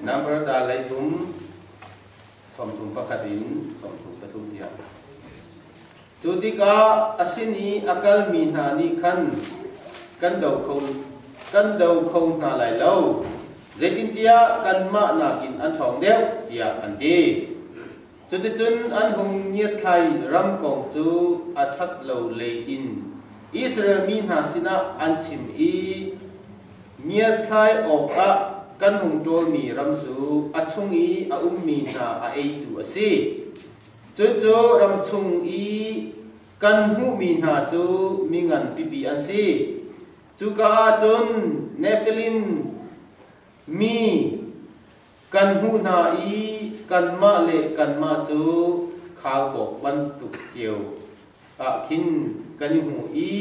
Number dal 33 31 in 33 tiang. Cu tikah a sin i a kalmi hna nih khan kan do kho kan do kho hna lai lo, zeitintiah kanmah nakin an ṭhawng deuh, tiah an ti. Cuticun an hung ngiatthlai ram kong cu a ṭhat lo lei in Israel mi hna sinah an chim i ngiatthlai awkah kan hung ṭawlmi ram cu a chung i a ummi hna a eitu a si. Cucu ram chung i kan hmuhmi hna cu mi ngan pipi an si. Cuka ah cun Nephilim mi Kan hmuh hna i kanmah le kanmah cu khaubawk bantuk cio ah khin kan i hmu i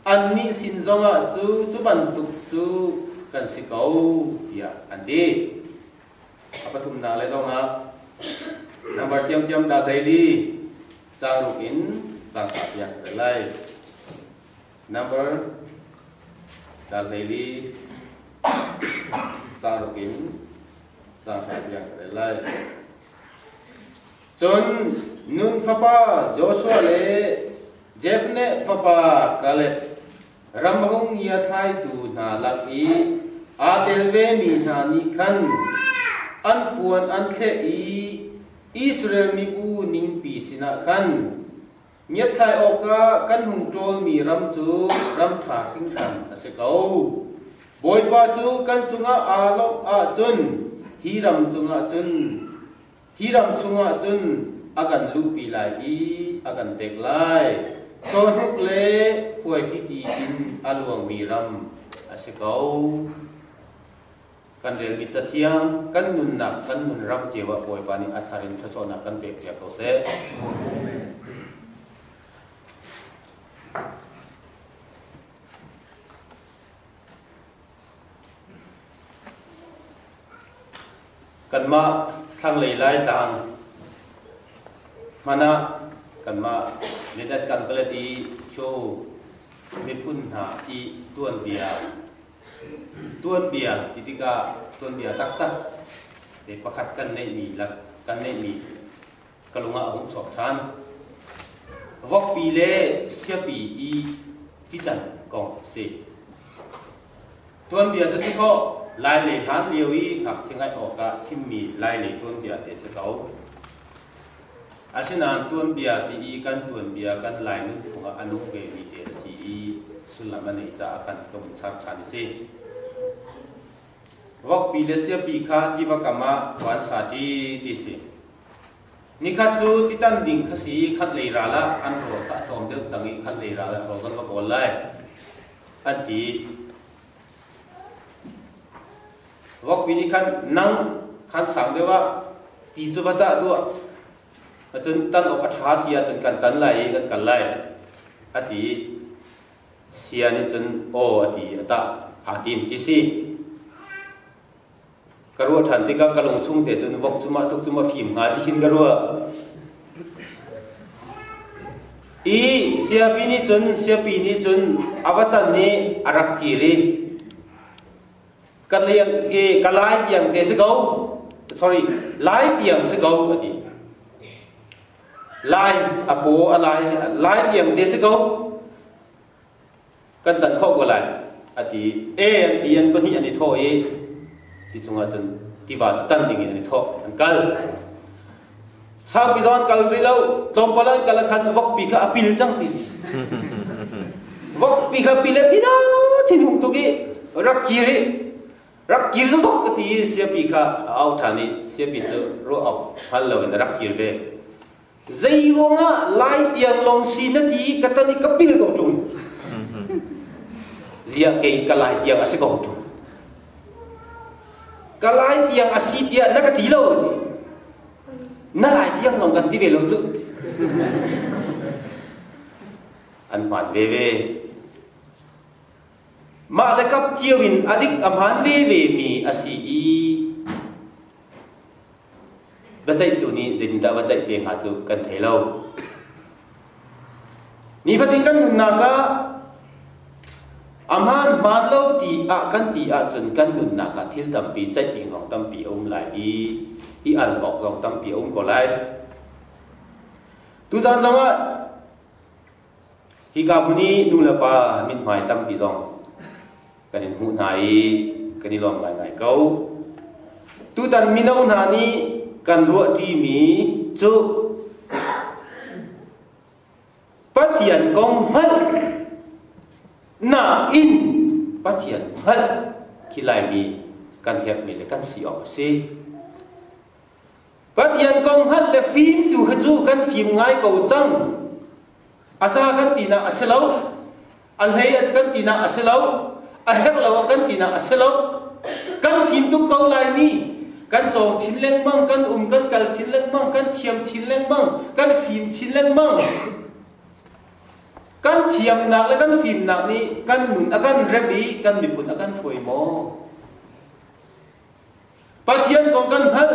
annih sin zongah cu cu bantuk cu kan si ko tiah an ti. A pathumnak le zongah number thiamthiam dah zeili caang ruk in caang sa tiang ka rel lai. Number dal 14 caang ruk in caang hra tiang ka rel lai. Cun Nun fapa Joshua le Jephunneh fapa Kaleb ram hung ngiathlaitu hna lak i aa tel vemi hna nih khan an puan an thleh i Israel mibu ningpi sinah khan Ngiatthlai awkah kan hung ṭawlmi ram cu ram ṭha hringhran a si ko. Bawipa cu kan cungah aa lawmh ahcun hi ram cungah cun hi ram chungah cun a kan luhpi lai i a kan pek lai. Cawhnuk le khuaihliti in a luangmi ram a si ko. Kan relmi cathiang kan nunnak kan nun ram cio ah Bawipa nih a thar in thluachuahnak kan pek piak ko seh. Kanmah thlanglei Laitlang hmanh ah kanmah Mindat kan palet i Cho miphun hna i tuanbia Tuanbia ti tikah tuanbia taktak te pakhat kan neihmi lak kan neihmi ka lung ah a hung chuak ṭhan. Vokpi le siapi i titan kong si. Tuanbia cu si kaw Lai lei hlan lio i ngakchia ngaih awkah chimmi Lai lei tuanbia te si ko. Asinain tuanbia si i kan tuanbia kan Lai nunphung ah a nung vemi te a si i sullam a neih caah kan ka vun char ṭhan a si. Vokpi le siapi kha tiva kam ah khua an sa ṭi ti si. Nikhat cu titan ding kha si i khat lei ral ah an rawl kha a tlawm deuh cang i khat lei ral ah rawl kan va kawl lai an ti. Vokpi nih khan nang khan sang deuh ah ti cu va tah tuah. Acun tan awk a ṭha si ahcun kan tan lai i kan kal lai a ti. Sia nih cun aw a ti a tah aa tim ti si. Ka ruah ṭhan tikah ka lung chung te cun vok cu mah tluk cu ma fim hnga ti khin ka ruah. I siapi nih cun siapi nih cun a va tan i a rak kir i ka liang i ka lai tiang te si ko sorry lai tiang si ko a ti. Lai a paw a lai lai tiang te si ko kan tan khawh ko lai a ti e an ti an pahnih an i thawh i ti cungah cun tiva cu tan ding in an i thawh an kal saupi zawn kal rih lo tlawmpal an kal khan vokpi kha a pil cang ti vokpi kha pil a thin thin hung tuk i rak kir i rak kir zok ka ti i siapi kha a au ṭhan i siapi cu ruah awk hngal lo in a rak kir ve Zei ruangah lai tiang lawng si na ti ka tan i ka pil ko ṭung. Ziah kei ka lai tiang a si ko ṭung. Ka lai tiang a si tiah na ka ti lo ti. Na lai tiang lawng kan ti ve lo cu. An hmaan ve ve. Mah le kap cio in a dik a hmaan ve ve mi a si i Biaceihtu nih zeitindah va ceih te hnga cu kan thei lo. Nifatin kan nunnak ah A hmaan hmaan lo ti ah kan ti ahcun kan nunnak ah thil tampi ceih ding zong tampi a um lai i i al awk zong tampi a um ko lai. Tuzaan zong ah hika hmun i nu le pa mithmai tampi zong kan in hmuh hna i kan i lawm ngaingai ko. Tutan mino hna nih kan ruahṭimi cu Pathian kong hngalh nak in Pathian hngalh khi Laimi kan herhmi le kan si awk a si. Pathian kong hngalh le fim tu kha cu kan fim ngai ko cang. A za kan tinak a si lo. A hlei kan tinak a si lo. A herh lo kan tinak a si lo. Kan fim tuk ko Laimi. Kan cawng chin lengmang, kan um kan kal chin lengmang, kan thiam chin lengmang, kan fim chin lengmang. Kan thiamnak le kan fimnak nih kan nun a kan remh i kan miphun a kan hruai maw? Pathian kong kan hngalh.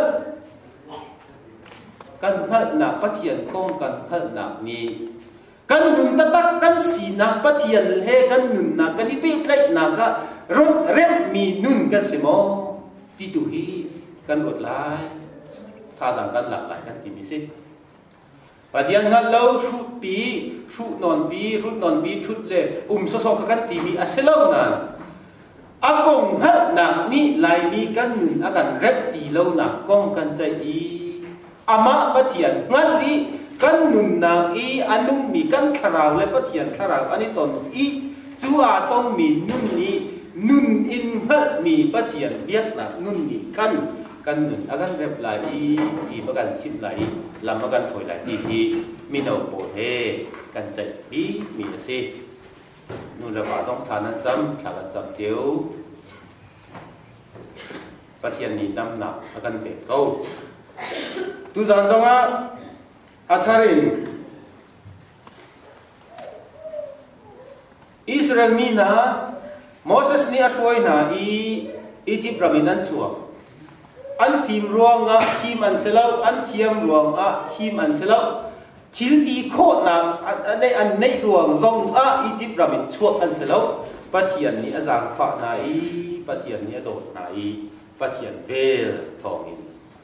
Kan hngalhnak Pathian kong kan hngalhnak nih kan nun taktak kan sinak Pathian he kan nunnak kan i pehtlaihnak ah rot remhmi nun kan si maw ti tu hi kan ruat lai thazaang kan lak lai kan timi si. Pathian hngalh lo hrutpi, hruh nawnpi, hrut nawnpi ṭhut le um sawsawh ka kan timi a si lo nain a kong hngalhnak nih Laimi kan nun a kan remh ti lonak kong kan ceih i amah Pathian hngalh i kan nunnak i a nungmi kan thlarau le Pathian thlarau an i ton i cu aa tongmi nun nih nun in hngalhmi Pathian biaknak nun nih khan kan nun a kan remh lai i fim a kan chimh lai i lam a kan hruai lai ti hi mino pawl he kan ceih bikmi a si. Nu le va zong thla nan cam, thla kan cam cio. Pathian nih damnak a kan pek ko. Tuzaan zongah a thar in Israel mi hna Moses nih a hruai hna i Izipt ram in an chuak. An fim ruangah thim an si lo, an thiam ruangah thim an si lo. Thil ti khawhnak an neih ruang zongah Izipt ram in chuak an si lo. Pathian nih a zaangfah hna i Pathian nih a dawt hna i Pathian vel thawngin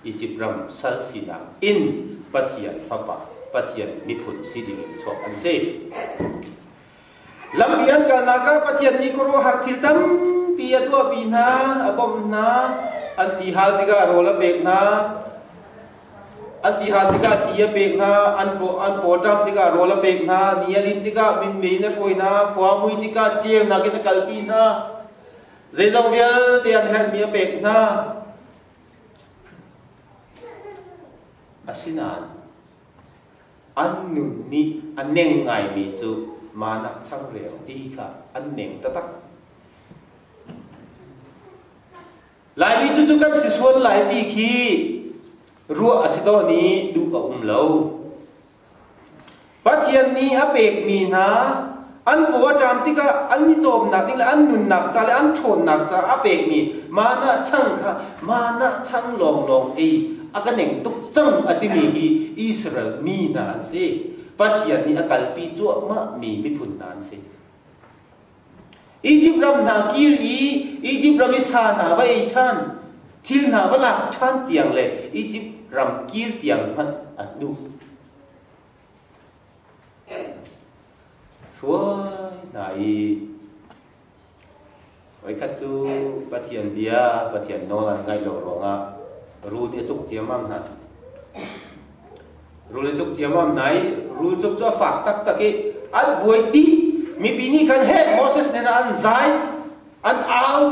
Izipt ram sal sinak in Pathian fapa, Pathian miphun si dingin chuak an si. Lampi an kalnak ah Pathian nih khuaruahhar thil tampi a tuahpi hna, a bawmh hna, an ti hal tikah rawl a pek hna, an ti hal tikah ti a pek hna, an paw an pawṭam tikah rawl a pek hna, ni a lin tikah minmei in a hruai hna, khua a mui tikah ceunak in a kalpi hna, zeizong vialte an herhmi a pek hna. Asinain An nun nih a neng ngaimi cu manak changreu ti kha an neng taktak. Laimi cu cu kan si sual lai ti khi ruah a si tawn i duh a um lo. Pathian nih a pekmi hna an paw a ṭam tikah an i cawmnak ding le an nunnak ca le an ṭhawnnak ca a pekmi mana chang kha mana chang lawnglawng ei a ka neng tuk cang a timi hi Israel mi hna an si. Pathian nih a kalpi cuahmahmi miphun hna an si. Egypt ram hna kir i Egypt ram i sa hna va ei ṭhan, thil hna va lak ṭhan tiang le Egypt ram kir tiang hmanh an duh. Hruai hna i voikhat cu Pathian bia, Pathian nawl an ngaih lo ruangah rul nih a cuk ciammam hna. Rul a cuk ciammam hna i rul cuk cu a fak taktak i an buai dih. Mipi nih khan heh Moses hnenah an zai, an au.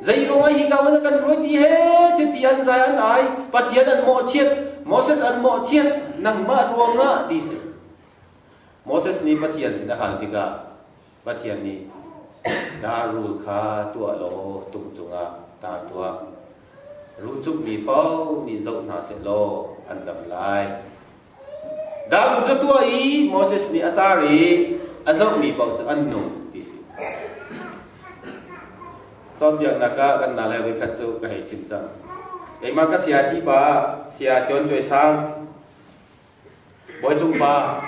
Zei ruangah hi ka van kan hruai ti he cuti an zai an ai. Pathian an mawhchiat, Moses an mawhchiat, nangmah ruangah ti si. Moses nih Pathian sin a hal tikah Pathian nih dar rul kha tuah law tung cungah tar tuah. Rul cukmi paoh nih zoh hna seh law an dam lai. Dar rul cu tuah i Moses nih a tar i a zohmi paoh cu an nung ti si. Cawnpiaknak ah kan nal he voikhat cu ka hei chim cang. Keimah ka siaci pa, Saya John Choi Sang, Bawicung pa,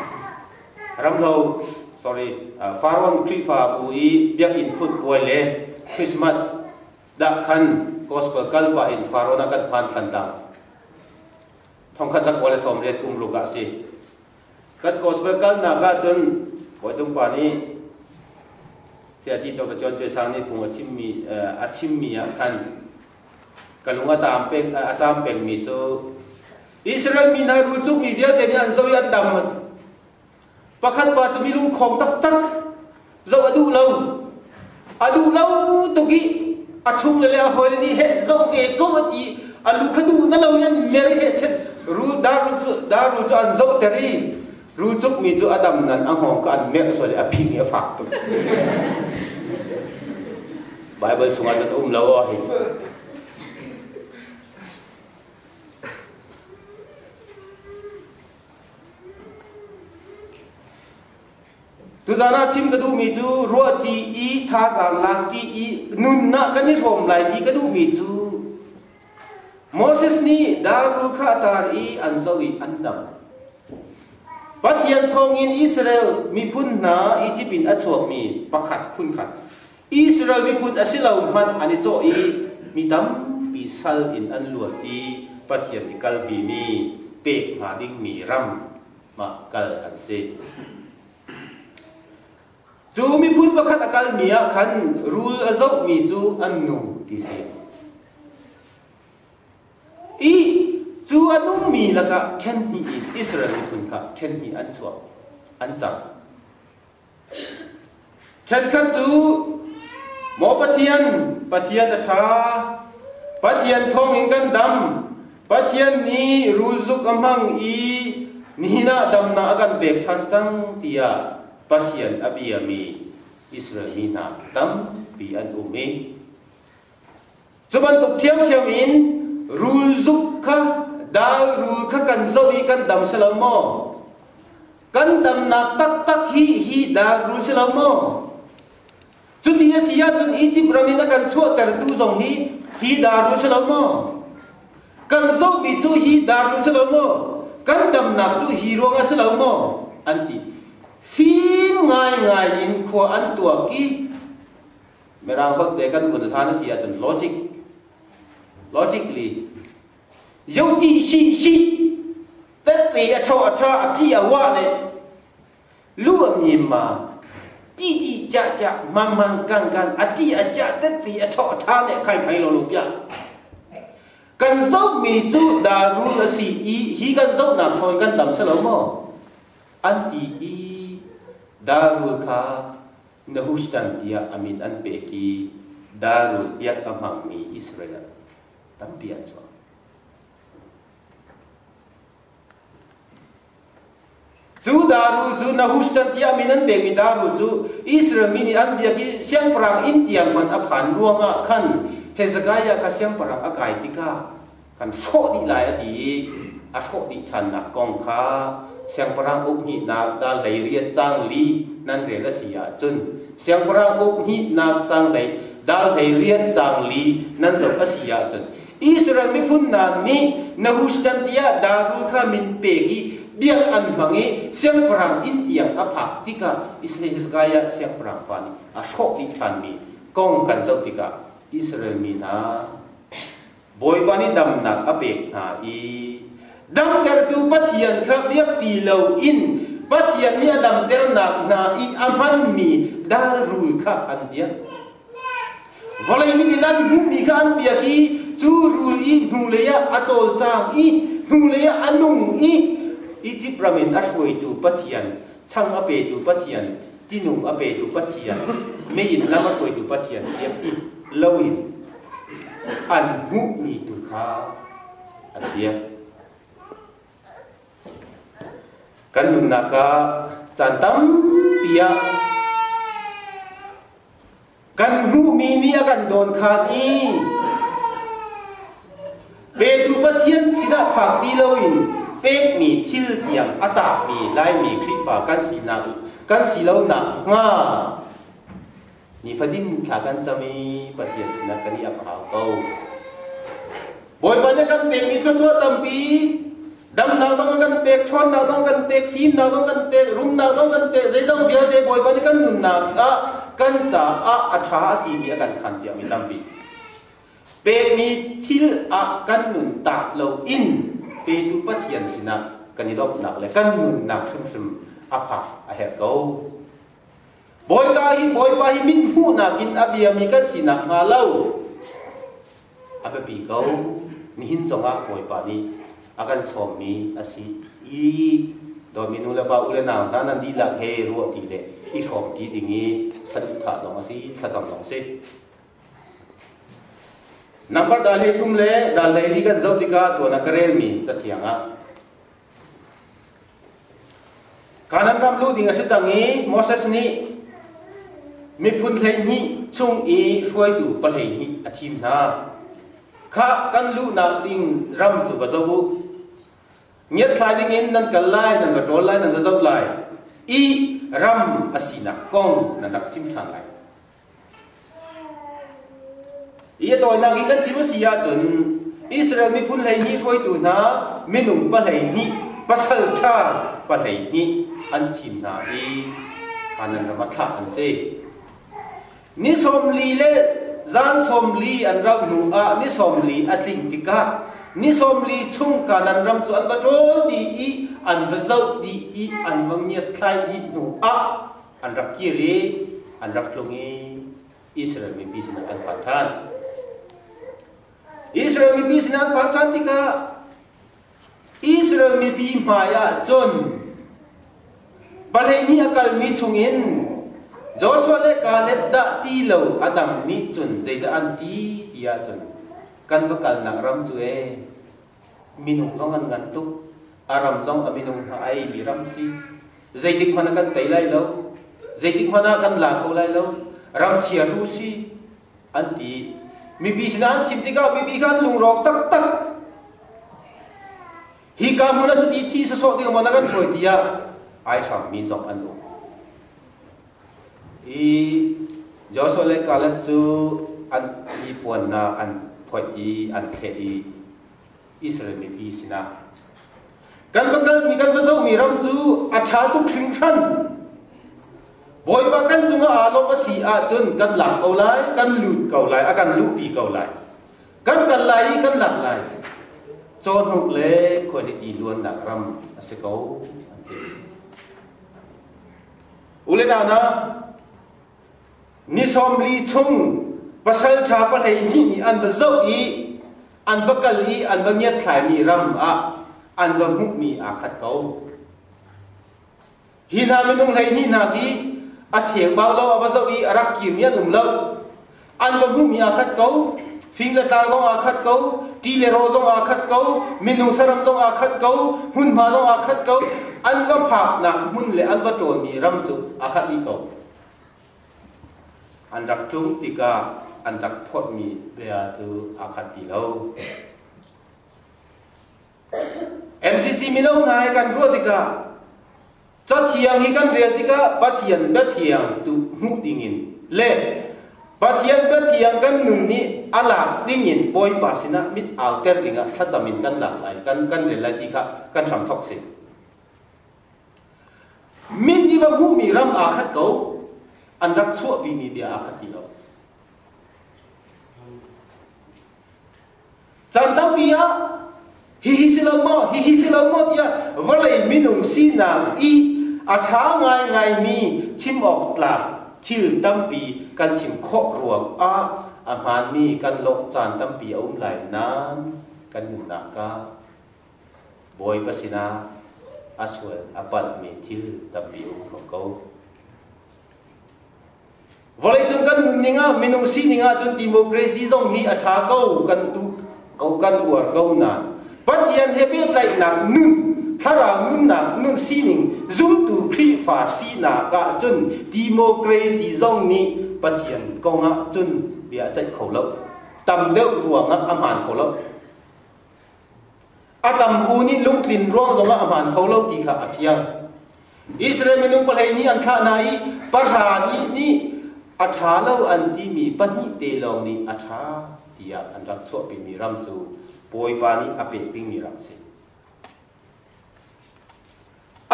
Ramhlo sorry Farrawn Khrihfabu i biakinn phut puai le Christmas dah khan gospel kal pah in Farrawn ah kan phan Thantlang. 1918 kum ruk ah a si. Kan gospel kalnak ah cun Bawichung pa nih Sayati Dr. John Choi Sang nih phung a chimmi a chimmi ah khan ka lung a taam peng a caam pengmi cu Israel mi hna rul cukmi vialte nih an zo i an dam. Pakhat pa cu mi lungkhong taktak zoh a duh lo. A duh lo tuk i a chung le a hawile nih heh zoh ve ko a ti. A lu kha duh na lo in an mer i heh chet rul dar rul cu dar rul cu an zohter i rul cukmi cu a dam nan a hngawng kha an merh sual i a phing i a fak tuk. Bible chungah cun um lo aw hi. Tuzaan ah chim ka duhmi cu ruahṭi i thazaang lakṭi i nunnak kan i hrawm lai ti ka duhmi cu Moses nih darul kha a tar i an zoh i an dam. Pathian thawngin Israel miphun hna Egypt in a chuakmi pakhat phunkhat Israel miphun a si lo hmanh an i cawh i mi tampi sal in an luat i Pathian i kalpimi pek hnga dingmi ram mah kal an si. Cu miphun pakhat a kalmi ah khan rul a zohmi cu an nung ti si. I cu a nungmi lakah ṭhen hnih in Israel miphun kha ṭhen hnih an chuak, an cang. Ṭhenkhat cu maw Pathian, Pathian a ṭha, Pathian thawngin kan dam, Pathian nih rulzuk a hmang i nihin ah damnak a kan pek ṭhan cang tiah Pathian a biami Israel mi hna tampi an um i cu bantuk ṭhiamṭhiam in rulzuk kha dal rul kha kan zoh i kan dam si lo maw? Kan damnak taktak hi hi dah rul si lo maw? Cuti a si ahcun Egypt ram in a kan chuahtertu zong hi hi dah rul si lo maw? Kan zohmi cu hi dah rul si lo maw? Kan damnak cu hi ruang a si lo maw? An ti. Fim ngaingai in khua an tuak i Mirang holh te kan vun hlan a si ahcun logic logically 有地信息得对一套一套a phi a wa le lu a mi ma ti ti cha cha mang mang kang kang a ti a cha te ti a tho tha le khai khai lo lo pia kan zoh mi cu da rul a si i hi kan zoh nak thawng kan dam se lo maw an ti i darul kha Nehushtan tiah a min an pek i darul biak a hmangmi Israel tampi an chuak. Cu darul cu Nehushtan tiah min an pekmi darul cu Israel mi nih an biak i siangpahrang inn tiang hmanh a phan ruangah khan Hezekiah kha siangpahrang a kai tikah kan hrawh dih lai a ti i a hrawh dih ṭhannak kong kha siangpahrang uk hnihnak dal hlei riat cang li nan rel a si ahcun siangpahrang uk hnihnak cang hlei dal hlei riat cang li nan zoh a si ahcun Israel miphun hna nih Nehushtan tiah darul kha min pek i biak an hmang i siangpahrang inn tiang a phak tikah Hezekiah siangpahrang pa nih a hrawh dih ṭhanmi kong kan zoh tikah Israel mi hna Bawipa nih damnak a pek hna i damtertu Pathian kha biak ti loin Pathian nih a damternak hna i a hmanmi dalrul kha an biak. Vawlei mit in an hmuhmi kha an biak i cu rul i hnulei ah a cawlcang i hnulei ah a nung i Izipt ram in a hruaitu Pathian, chang a petu Pathian, tinung a petu Pathian, mei in lam a hruaitu Pathian biak ti loin an hmuhmi tu kha an biak. Kan nunnak ah caan tampi ah kan hmuhmi nih a kan dawnkhan i petu Pathian sinah phak ti loin pekmi thil tiang a takmi Laimi Khrihfa kan sinak kan si lonak hnga nifatin thla kan cam i Pathian sinah kan i ap hau ko. Bawipa nih kan pekmi thluachuah tampi. Damnak zong a kan pek, ṭhawnnak zong a kan pek, fimnak zong kan pek, rumnak zong kan pek, zeizong vialte Bawipa nih kan nunnak ah kan caah a ṭha a timi a kan khan piakmi tampi. Pekmi thil ah kan nun tak loin petu Pathian sinah kan i lawmhnak le kan nunnak hrimhrim a phak a herh ko. Bawipa hi Bawipa hi min hmuhnak in a biami kan sinak hnga lo a biapi ko. Nihin zongah Bawipa nih a kan sawmmi a si i dawtmi nu le pa u le nau hna nan dihlak he ruah ti le i hrawm ti ding i saduhthah zong a si, thlacam zong a si. Nambar dal hlei thum le dal hlei li kan zoh tikah tuan ah ka relmi cathiang ah Kanaan ram luh ding a si cang i Moses nih miphun 12 chung i hruaitu pa 12 a thim hna. Khah kan luhnak ding ram cu va zoh u. Ngiatthlai ding in nan kal lai, nan va ṭawl lai, nan va zoh lai i ram a sinak kong nan rak chim ṭhan lai. Hi a tawinak in kan chim a si ahcun Israel miphun 12 hruaitu hna minung pa 12 pasal ṭha pa 12 an thim hna i Kanaan ram ah thlah an si. Ni 40 le zan 40 an rauh hnu ah ni 40 a tling tikah ni 40 chung Kanaan ram cu an va ṭawl dih i an va zoh dih i an va ngiatthlai dih hnu ah an rak kir i an rak tlung i Israel mipi sinah an phan ṭhan. Israel mipi sinah an phan ṭhan tikah Israel mipi hmai ah cun 12 a kalmi chungin Joshua le Caleb dah ti lo a dang nih cun zeidah an ti ti ahcun kan va kalnak ram cu ee minung zong an ngan tuk a ram zong a minung hna a eimi ram si zeitik hmanh ah kan tei lai lo zeitik hmanh ah kan la kho lai lo ram chia hru si an ti mipi sinah an chim tikah mipi kha an lungrawk taktak hi ka hmun ah cuti thi sawsawh ding maw na kan hruai tiah ai hrammi zong an um i Joshua le Caleb cu an hnipuan an phoih i an thleh i Israel mipi sinah kan va kalmi kan va zohmi ram cu a ṭha tuk hringhran. Bawipa kan cungah aa lawmh a si ahcun kan lak ko lai, kan lut ko lai, a kan luhpi ko lai. Kan kal lai i kan lak lai. Cawhnuk le khuahliti luannak ram a si ko, an ti. U le nau hna, ni 40 chung pasal ṭha pa 12 nih an va zoh i an va kal i an va ngiatthlaimi ram ah an va hmuhmi aa khat ko. Hi hna minung 12 hna hi a cheu bau lo a va zoh i a rak kirmi an um lo. An va hmuhmi aa khat ko. Fing le tlang zong aa khat ko. Ti le raw zong aa khat ko. Minung saram zong aa khat ko. Hmunhma zong aa khat ko. An va phaknak hmun le an va ṭawnmi ram cu aa khat dih ko. An rak tlung tikah an rak phawtmi bia cu aa khat ti lo. MCC mino hna he kan ruah tikah Cathiang hi kan rel tikah Pathian biathiang tu hmuh dingin le Pathian biathiang kan nun nih a lak dingin Bawipa sinah mit auter dingah thlacam in kan lak lai kan kan rel lai ti kha kan hram thok si. Min i va hmuhmi ram aa khat ko an rak chuahpimi bia aa khat ti lo. Caan tampi ah hihi si lo maw, hihi si lo maw tiah vawlei minung sinak i a ṭha ngaingaimi chim awk tlak thil tampi kan chim khawh ruang ah a hmaanmi kan lawh caan tampi a um lai nain kan nunnak ah Bawipa sinah a sual a palhmi thil tampi a um kho ko. Vawleicung kan nunning ah minung sining ahcun democracy zong hi a ṭha ko kan duh ko kan uar ko nain Pathian he pehtlaihnak nun thlarau nunnak nun sining zumtu Khrihfa sinak ahcun democracy zong nih Pathian kong ah cun bia a ceih kho lo. Tam deuh ruangah a hmaan kho lo. A tam u nih lungtlin ruang zongah a hmaan kho lo ti kha a fiang. Israel minung pa 12 an thlah hna i pahra nih nih a ṭha lo an timi pahnih te lawng nih a ṭha tiah an rak chuahpimi ram cu Bawipa nih a pek dingmi ram a si.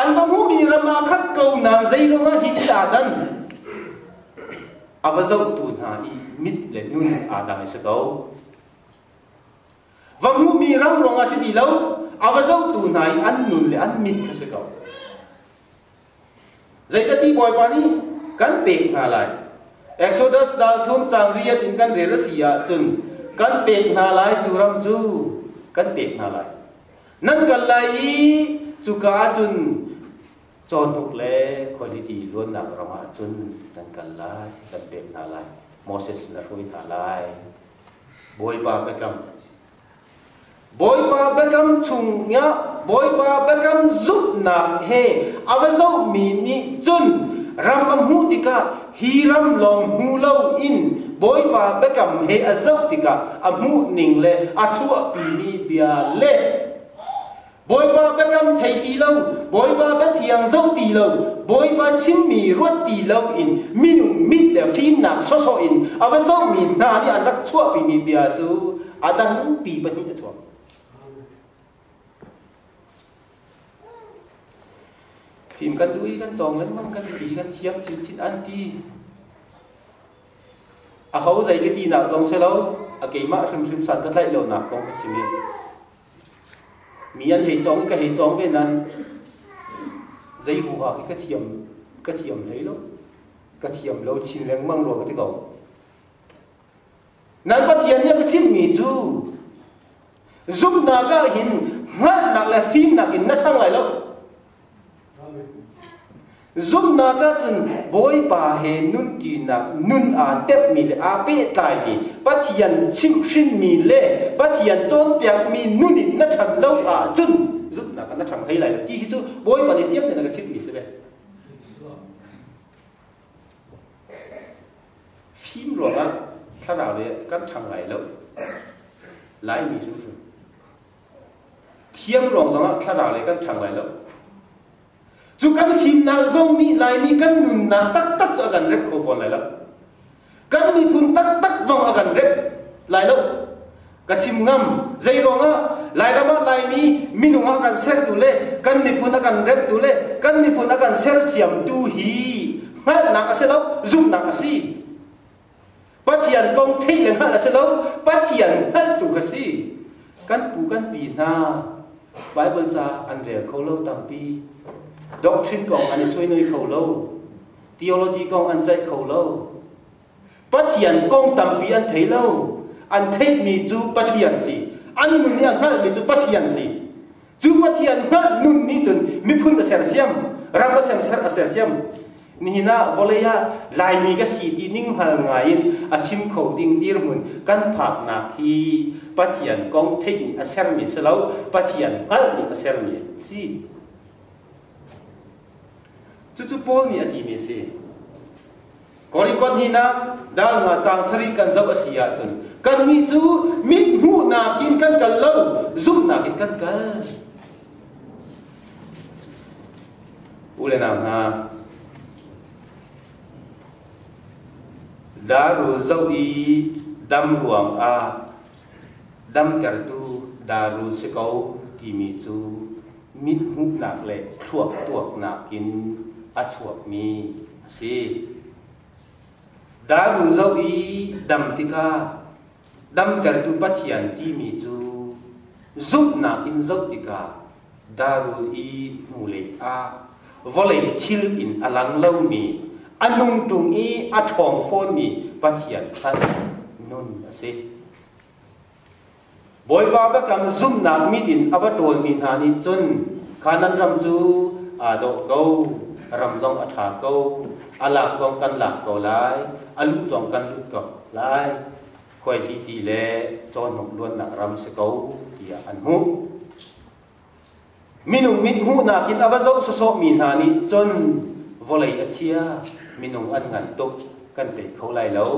An va hmuhmi ram ah khat ko nain zeiruangah hi thil aa dan? A va zohtu hna i mit le nun aa dang i si ko. Va hmuhmi ram ruangah si ti lo, a va zohtu hna i an nun le an mit kha si ko. Zeitati Bawipa nih kan pek hna lai. Exodus dal thum cang riat in kan rel a si ahcun kan pek hna lai cu ram cu kan pek hna lai. Nan kal lai i cuka ahcun cawhnuk le khuahliti luannak ram ah cun nan kal lai, kan pek hna lai. Moses na hruai hna lai. Bawipa biakam. Bawipa biakam chungah Bawipa biakam zumhnak he a va zohmi nih cun ram a hmuh tikah hi ram lawng hmu loin Bawipa biakam he a zoh tikah a hmuh ning le a chuahpimi bia le Bawipa biakam thei ti lo, Bawipa biathiang zoh ti lo, Bawipa chimmi ruat ti lo in minung mit le fimnak sawsawh in a va zohmi hna nih an rak chuahpimi bia cu a dangpi pahnih a chuak. Fim kan duh i kan cawng lengmang kan ti kan thiam chinchin an ti. Aho zei ka tinak zong si lo, a keimah hrimhrim san ka tlaih lonak kong ka chim i Mi an hei cawng i ka hei cawng ve nain zei huha khi ka thiam ka thiam hlei lo. Ka thiam lo chin lengmang rua ka ti ko. Nan Pathian nih a ka chimhmi cu zumhnak ah hin hngalhnak le fimnak in na ṭhang lai lo. Zumhnak ahcun Bawipa he nunṭinak nun aa tepmi le aa pehtlaimi Pathian chimhhrinmi le Pathian cawnpiakmi nun in na ṭhan lo ahcun zumhnak ah na ṭhang hlei lai lo ti hi cu Bawipa nih fiang tein a ka chimhmi si ve. Fim ruangah thlarau le kan ṭhang lai lo. Laimi hrimhrim. Thiam ruang zongah thlarau le kan ṭhang lai lo. Cu kan fimnak zong nih Laimi kan nunnak taktak cu a kan rep kho fawn lai lo. Kan miphun taktak zong a kan rep lai lo. Ka chim ngam. Zei ruangah Lairam ah Laimi minung ah kan sertu le kan miphun a kan reptu le kan miphun a kan sersiamtu hi hngalhnak a si lo, zumhnak a si. Pathian kong theih le hngalh a si lo, Pathian hngalhtu ka si. Kan pu kan pi hna Bible ca an rel kho lo tampi. Doctrine kong an i suainoi kho lo. Theology kong an ceih kho lo. Pathian kong tampi an thei lo. An theihmi cu Pathian si. An nun i a hngalhmi cu Pathian si. Cu Pathian hngalh nun nih cun miphun a sersiam, ram a sersiam, a sersiam. Nihin ah vawlei ah Laimi ka si ti ning hngal ngai in a chim kho ding dirhmun kan phaknak hi Pathian kong theih nih a sermi si lo, Pathian hngalh nih a sermi a si. Cucu Paul nih a timi a si. Korin hnihnak dal nga caang sarih kan zoh a si ahcun kannih cu mit hmuhnak in kan kal lo, zumhnak in kan kal. U le nau hna, darul zoh i dam ruang ah damtertu darul si ko timi cu mit hmuhnak le thluak tuaknak in a chuakmi a si. Darul zoh i dam tikah damtertu Pathian timi cu zumhnak in zoh tikah darul i hnulei ah vawlei thil in a lang lomi a nung ṭung i a ṭhawng fawnmi Pathian khan nun a si. Bawipa biakam zumhnak mit in a va ṭawlmi hna nih cun Kanaan ram cu aa dawh ko, ram zong a ṭha ko, a lak zong kan lak ko lai, a luh zong kan lut ko lai, khuaihliti le cawhnuk luannak ram si ko, tiah an hmuh. Minung mit hmuhnak in a va zoh sawsawhmi hna nih cun vawlei a chia, minung an ngan tuk, kan tei kho lai lo,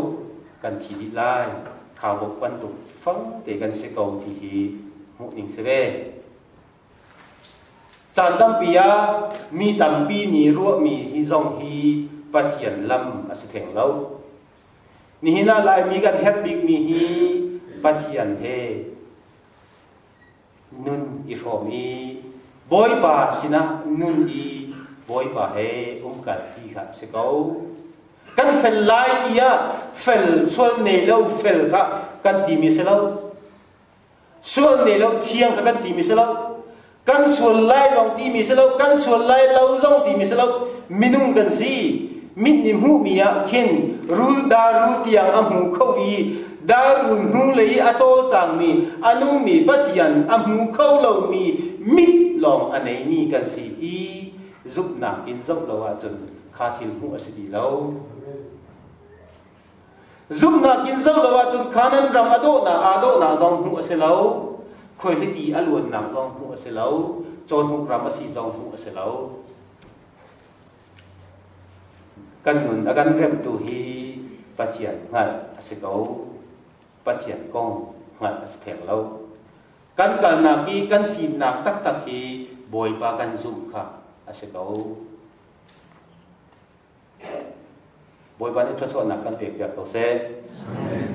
kan thi dih lai, khaubawk bantuk fang te kan si ko ti hi hmuh ning si ve. Caan tampi ah mi tampi nih ruahmi hi zong hi Pathian lam a si theng lo. Nihin ah Laimi kan herh bikmi hi Pathian he nun i hrawm i Bawipa sinah nun i Bawipa he umkal ti kha a si ko. Kan fel lai tiah fel sual nei lo fel kha kan timi a si lo. Sual nei lo thiang kha kan timi si lo. Kan sual lai zong timi si lo, kan sual lai lo zong timi si lo. Minung kan si. Mit nih hmuhmi ah khin rul da rul tiang a hmu kho i darul hnu lei i a cawlcangmi a nungmi Pathian a hmu kho lomi mit lawng a neimi kan si i zumhnak in zoh lo ahcun kha thil hmuh a si ti lo. Zumhnak in zoh lo ahcun Canaan ram a dawhnak aa dawhnak zong hmuh a si lo. Khuaihliti a luannak zong hmuh a si lo. Cawhnuk ram a si zong hmuh a si lo. Kan nun a kan remtu hi Pathian hngalh a si ko. Pathian kong hngalh a si theng lo. Kan kalnak i kan fimnak taktak hi Bawipa kan zumh kha a si ko. Bawipa nih thluachuahnak kan pek piak ko seh. Amen.